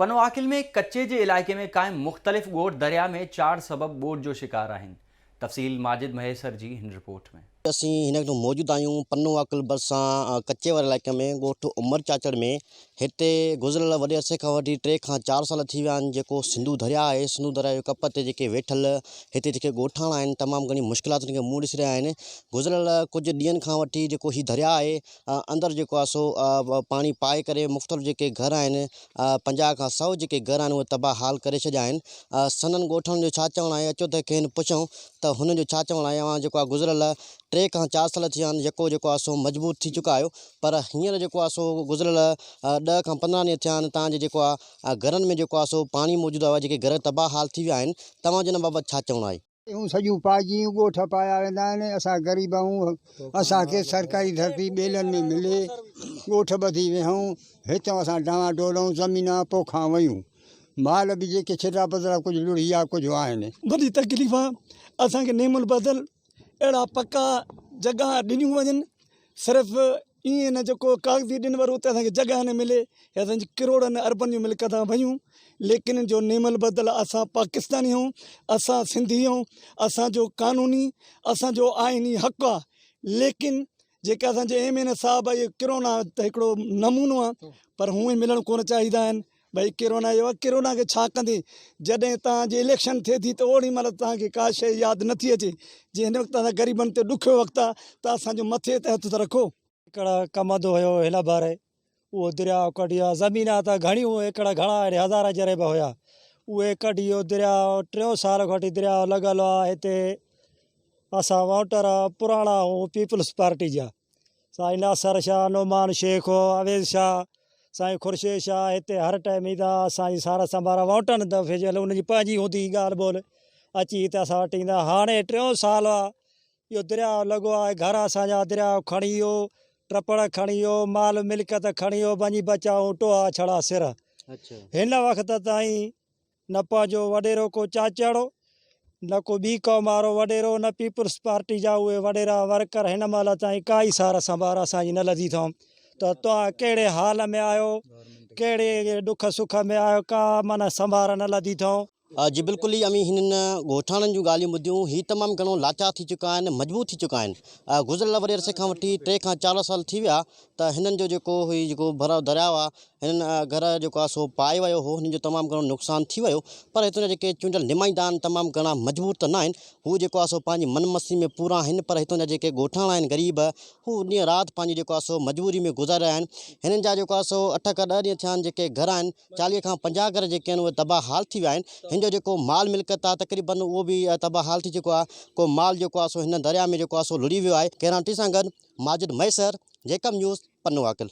پنوعاقل ۾ ڪچي جي علائقي ۾ قائم مختلف ڳوٺ درياء ۾ چاڙهه سبب ٻوڏ جو شڪار آهن. تفصيل ماجد مهيسر جي هن رپورٽ ۾. اسين هن وقت موجود آهيون پنوعاقل ڀرسان ڪچي واري علائقي ۾ ڳوٺ عمر چاچڙ ۾ هتي گذريل وڏي عرصي کان وٺي ٽي کان چار سال ٿي ويا آهن جيڪو سنڌو درياء آهي سنڌو درياء جي ڪپ تي جيڪي ويٺل هتي جيڪي ڳوٺاڻا آهن تمام گهڻي مشڪلاتن کي منهن ڏسي رهيا آهن گذريل ڪجهه ڏينهن کان وٺي جيڪو هي درياء آهي اندر جيڪو آهي سو پاڻي پائي ڪري مختلف جيڪي گهر آهن 50 کان 100 جيڪي گهر آهن اهي تباهه حال ڪري ڇڏيا آهن سندن ڳوٺاڻن جو ڇا چوڻ آهي اچو ته کين پڇون ته هنن جو ڇا چوڻ آهي اوهان جيڪو آهي گذريل 3 کان 4 سال ٿي ويا آهن يڪو جيڪو آهي سو مجبور ٿي چڪا آهيو پر هينئر جيڪو آهي سو گذريل 10 کان 15 ڏينهن ٿيا آهن تان جي جيڪو آهي گهرن ۾ جيڪو آهي سو پاڻي موجود آهي جيڪي گهر تباهه حال ٿي ويا آهن توهان جو ان بابت ڇا چوڻ آهي. اهي سڄيون پائجي ڳوٺ پايا ويندا آهن، اسان غريب آهيون، اسان کي سرڪاري ڌرتي ٻيلن ۾ ملي، ڳوٺ ٻڌي ويهون، هتان اسان ڊانوان ڊولون، زمينان پوکان ويون، مال به جيڪي ڇٽا پڌرا ڪجهه لڙهي ويا ڪجهه آهن. وڏي تڪليف آ اسان کي نعم البدل اهڙا پڪا جڳهه ڏنيون وڃن صرف ائين نه جيڪو ڪاغذي ڏن ور اتي اسان کي جڳهه نه ملي يا اسان جي ڪروڙن اربن جون ملڪيتان ويون ليڪن جو نعم البدل اسان پاڪستاني آهيون اسان سنڌي آهيون اسان جو قانوني اسان جو آئيني حق آ ليڪن جيڪا اسان جي ايم اين اي صاحب اهي ڪرونا ته هڪڙو نمونو آ پر هونئن ملڻ ڪونه چاهيندا آهن ڀئي ڪرونا ايو آ ڪرونا کي ڇا ڪندين جڏهن توهان جي اليڪشن ٿئي ٿي ته اوڏي مهل توهان کي ڪا شيء ياد نه ٿي اچي جي هن وقت اسان غريبن تي ڏکيو وقت آ ته اسان جو مٿي تي هٿ ته رکو. ايڪڙ ڪمند هيو هن ڀر اهو درياء ڪڍي ويو زمينان ته گهڻيون ايڪڙ گهڻا اهڙي هزارين جريب هيا اهي ڪڍي ويو درياء ٽيون سال کان وٺي درياء لڳل آ هتي اسان ووٽر پراڻا هون پيپلز پارٽي جا سائين ناصر شاهه، نعمان شيخ، اويس شاهه، سائين خورشيد شاهه هتي هر ٽائيم ايندا ها اسان جي سار سنڀار ووٽن دفعي جي ان جي پنهنجي هوندي هئي ڳالهه ٻولهه اچي هتي اسان وٽ ايندا هاڻي ٽيون سال آ اهو درياء لڳو آهي گهر اسان جا درياء کڻي ويو ٽپڙ کڻي ويو مال ملڪيت کڻي ويو وڃي بچائون ٽوها ڇڙا سر هن وقت تائين نه پنهنجو وڏيرو ڪو چاچڙ، نه ڪو ٻي قوم وارو وڏيرو، نه پيپلز پارٽي جا اهي وڏيرا ورڪر هن مهل تائين ڪائي سار سنڀار اسان جي نه لڌي اٿئون ته توهان ڪهڙي حال ۾ آهيو، ڪهڙي ڏک سک ۾ آهيو، ڪا معنيٰ سنڀار نه لڌي اٿئون. جي بلڪل ئي اوهين هنن ڳوٺاڻن جون ڳالهيون ٻڌيون هي تمام گهڻو لاچار ٿي چڪا آهن مجبور ٿي چڪا آهن گذريل وڏي عرصي کان وٺي 3 کان 4 سال ٿي ويا ته هنن جو جيڪو هي جيڪو ڀر درياء آهي هنن گهر جيڪو آهي سو پائي ويو هو هنن جو تمام گهڻو نقصان ٿي ويو پر هتان جا جيڪي چونڊيل نمائندا آهن تمام گهڻا مجبور ته نه آهن هو جيڪو آهي سو پنهنجي من مستي ۾ پورا آهن پر هتان جا جيڪي ڳوٺاڻا آهن غريب هو ڏينهن رات پنهنجي جيڪو آهي سو مجبوري ۾ گذاري رهيا آهن هنن جا جيڪو آهي سو 8 کان 10 ڏينهن ٿيا آهن جيڪي گهر آهن 40 کان 50 گهر جيڪي آهن اهي تباهه حال ٿي ويا آهن هن جو جيڪو مال ملڪيت آهي تقريبن اهو به تباهه حال ٿي چڪو آهي ڪو مال جيڪو آهي سو هن درياء ۾ جيڪو آهي سو لڙهي ويو آهي ڪيرانٽي سان گڏ ماجد مهيسر، جيڪب نيوز، پنو عاقل.